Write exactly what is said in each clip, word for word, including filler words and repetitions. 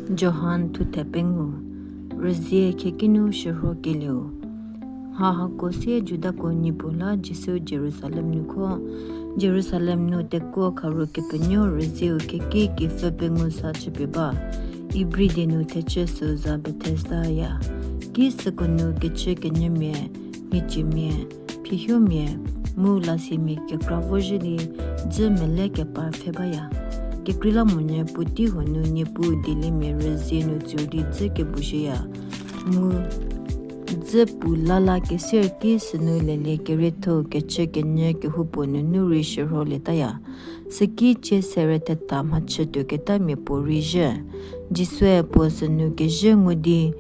Johan thuthe pengou. Rüzie khieki nu shürhokelieu. Mha hako sie Judako niepu la Jisu Jerusalem nu kho. Jerusalem nu tekuo kharu kepenuo rüzieu khieki kepfü pengou sa chüpie ba. Ibri die nu thechü süu za Bethesda ya. Ki süko nu kechü kenyümia, mhiciemia, phihiomia, mu lasiamia kekra vozhü di dzü mele kepar pfhe baya. Kekreilamonyü puotei huo nu niepu dieliemia rüzie nu tsur di dzü kebushüya. Mu dzü pu lala keser ki sünu lelie kerietho kechü kenyü kehoupuo nunu rei shürholietaya. Süki cie sere theta mhachü tuoketamia puo rei zhü. Jisue puo sünu kezhü ngu di,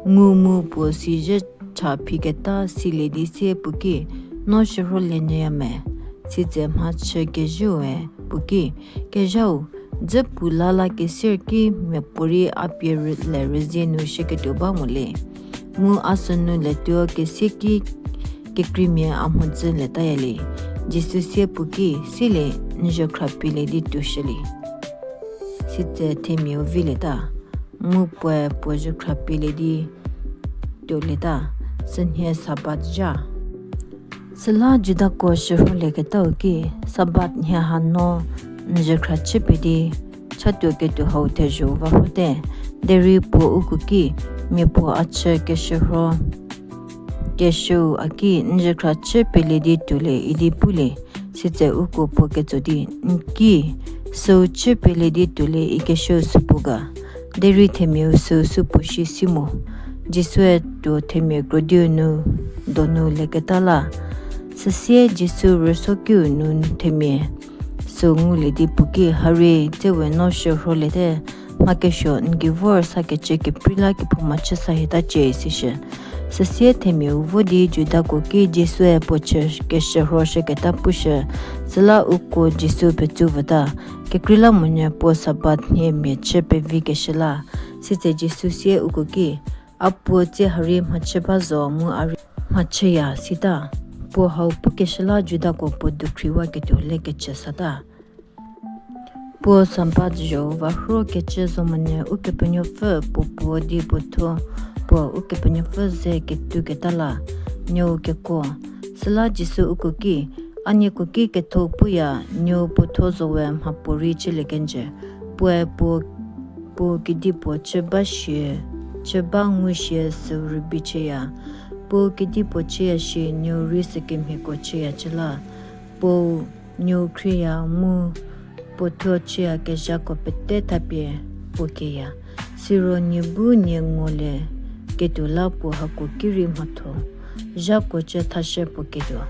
ngu mu puo sizhü cha phiketa silie di sie puo ki, No shürholie nyüya me? Sitse mhachü kezhüue puo ki, Kezhau, dzü pu lala keser ki miapuorei a pie rü-, le rüzie nu shüketuo ba mo le. Mu a sünu letuo kesie ki kekreimia a mhodzü letaya le. Jisu sie puo ki, Silie, n zhükhra pielie di tuoshülie. Sitse themiau vilieta, mu puoe puo zhükhra pielie di tuolieta, sünhie Sabat zha. Süla Judako shürholieketau ki, Sabat nhie hanu n zhükhra chüpie di chatuo ketuo hau thezho va rhote, derei puo uko ki, Mia puo a chü keshürho, keshüu a ki, n zhükhra chü pielie di tuolie idi pulie. Sitse uko puo ketso di, N ki, süu chü pielie di tuolie ikeshüu supuo ga? Derei themiau süu supuo shi si mo. Jisue tuo themia krodiu nu donu leketa la. Süsie Jisu rüsuokiu nu themia süu ngulie di puo ki, Harie, tsewe no shürholiete, mha kesuo n gei vor sa kecü keprei la kephouma chü sa hieta cie, sishü. Süsie themiau vo di Judako ki Jisue puo chü keshürhoshüketa pushü, süla uko Jisu petsu vüta, kekreilamonyü puo Sabat nhie mia chü pevikeshü la. Sitse Jisu sie uko ki, A puo tsie harie mhachü ba zo mu a rei mhachüya sita. Puo hau pukeshü la Judako puo dukhriwaketuo lekecü sata. Puo Sabat zho va rho kecü zomonyü Ukepenuopfü puo puo di puo thuo, puo Ukepenuopfü ze ketuketa la, nuou kekuo. Süla Jisu uko ki, A nieko ki ketho puya, nuou puo thuo zowe mhapuorei chülie kenjü. Puoe puo, puo kedipuo chü ba shie, chü ba ngushie süu rübei chüya. Puou kedipuo chüya shie nuou rei sükemhieko chüya cü la. Puou nuou khrieya mu puo thuo chüyakezhako pete thapie puo kieya. Siro nie bu nie ngulie ketuo la puo hako ki rei mhatho zhakuo cü thashü puo kietuo.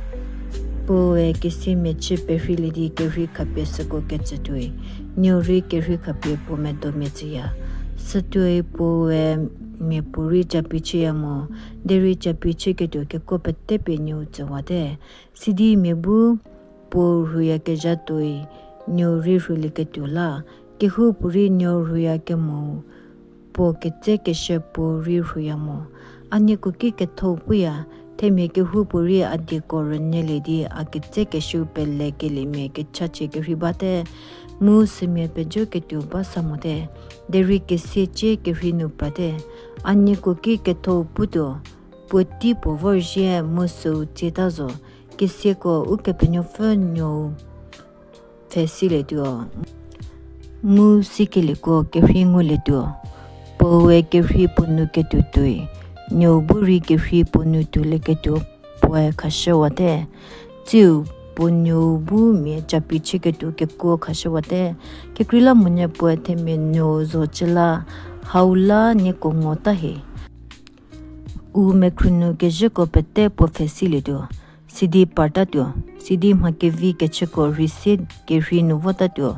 Puoe kesiamia chü perheilie di kerhei khapie süko ketsütuoi, nuou rei kerhei khapie puo medomia tsüya. Sütuoi puoe miapuorei capi chüya mo, derei capi chüketuo kekuo pete pie nuou tsüwate. Sidi mia bu puou rhuyakezha tuoi, nuou rei rhulieketuo la, kehoupuorei nuou rhuyakemou, puo ketsekeshü puo rei rhuya mo. A nieko ki ketho puya, themia kehoupuorei a dieko rünyülie di a ketsekeshüu pelekeliemia kechachie kerhei bate, mu sümia pejoketuo ba sa mote, derei kesiecie kerhei nu prate. A nieko ki ketho putuo, puotei puo vorzhie mu süu tsieta zo, kesieko Ukepenuopfü nuou pfhe silietuo, mu sikelieko kerhei ngulietuo. Puoe kerhei puo nu ketuo tuoi, nuou bu rei kerhei puo nu tuolieketuo puoe khashüwate. Tsiu puo nuou bu mia capi chüketuo kekuo khashüwate. Kekreilamonyü puoe themia nuou zo cü la, Hau la nieko ngota hie. U mekhru nu kezhüko pete puo pfhe silietuo, sidi partatuo, sidi mha kevi kechüko rhei sie kerhei nu votatuo,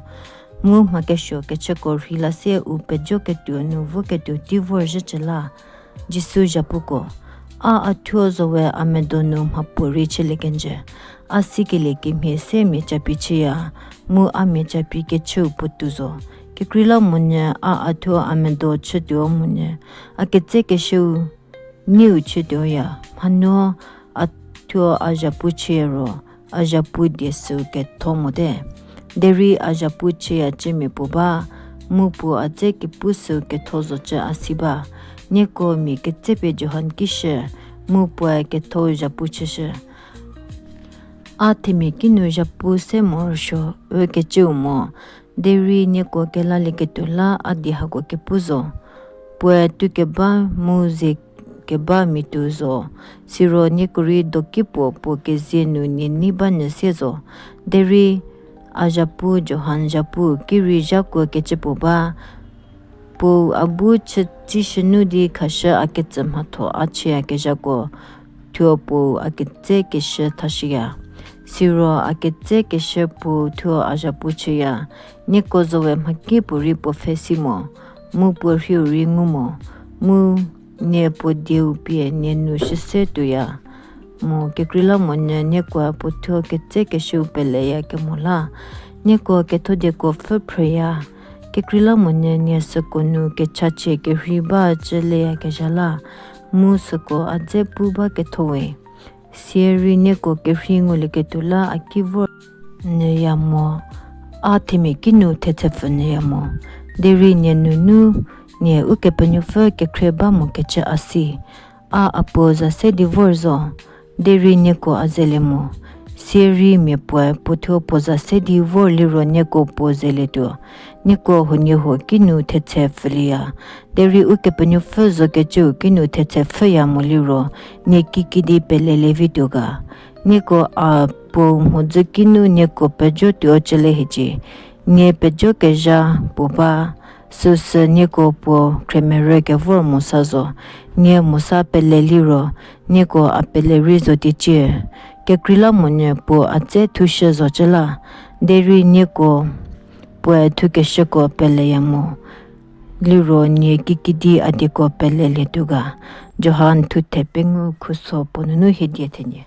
mu mha kesuo kechüko rhei la sie u pejoketuo nu voketuo tei vorzhücü la. Jisu zhapuko, A a thuo zowe a medo nu mhapuorei chülie kenjü. A sikelie kemhie se mia capi chüya, mu a mia capi kechüu puotou zo. Kekreilamonyü a a thuo a medo chütuo monyü, a ketsekeshüu nieu chütuoya. Mhanuü a thuo a zhapu chüya ro, a zhapu die süu ketho mote. Derei a zhapu chüya cümia puo ba, mu puo a dze kepu süu ketho zocü a si ba. Nieko mia ketsepie Johan ki shü, mu puoe ketho zhapu chüshü. A themia kinu zhapu se morosuo, ükecüu mo, derei nieko kelalieketuo la a die hako kepu zo. Puoe tu keba mu ze keba mia tuo zo, siro nieko rei doki puo puo kezie nu nie nei ba nyü sie zo. Derei a zhapu Johan zhapu ki rei zhakuo kecü puo ba. Puou a bu chütsishünu di khashü a ketsü mhatho a chüyakezhako thuo puou a ketsekeshü thashüya. Siro a ketsekeshü puou thuo a zhapu chüya. Nieko zowe mhakipuorei puo pfhe si mo, mu puo rhiu rei ngu mo, mu nie puo dieu pie nie nu shüse tuoya. Mu kekreilamonyü niekoe puo thuo ketsekeshüu peleya kemo la, nieko kethodieko pfhü phrüya. Kekreilamonyü nie süko nu kechachie kerhei ba cü leyakezha la, mu süko a dze pu ba ketho we. Sierei nieko kerhei ngulieketuo la a ki vor nyüya mo, a themia kinu thetsepfü nyüya mo. Derei nie nunu nie Ukepenuopfü kekhrie ba mokecü a si. A a puo za se di vor zo, derei nieko a zelie mo. Sierei mia puoe puo thuo puo za se di vor liro nieko puo zelietuo. Nieko huoniehuo kinu thetse pfhülieya. Derei Ukepenuopfü zokecüu kinu thetse pfhüya mo liro, nie kikidi pelelie vituo ga? Nieko a puo mhodzü kinu nieko pejo tuo cü le hiecie. Nie pejokezha puo ba, süsü nieko puo khremerü kevor mosa zo. Nie mosa pele liro, nieko a pele rei zo ticie. Kekreilamonyü puo a dze thushü zocü la, derei nieko puoe thukeshüko peleya mo liro nie kikidi a dieko pelelietuo ga? Johan thuthe pengou khuso puo nunu hiedie thenie.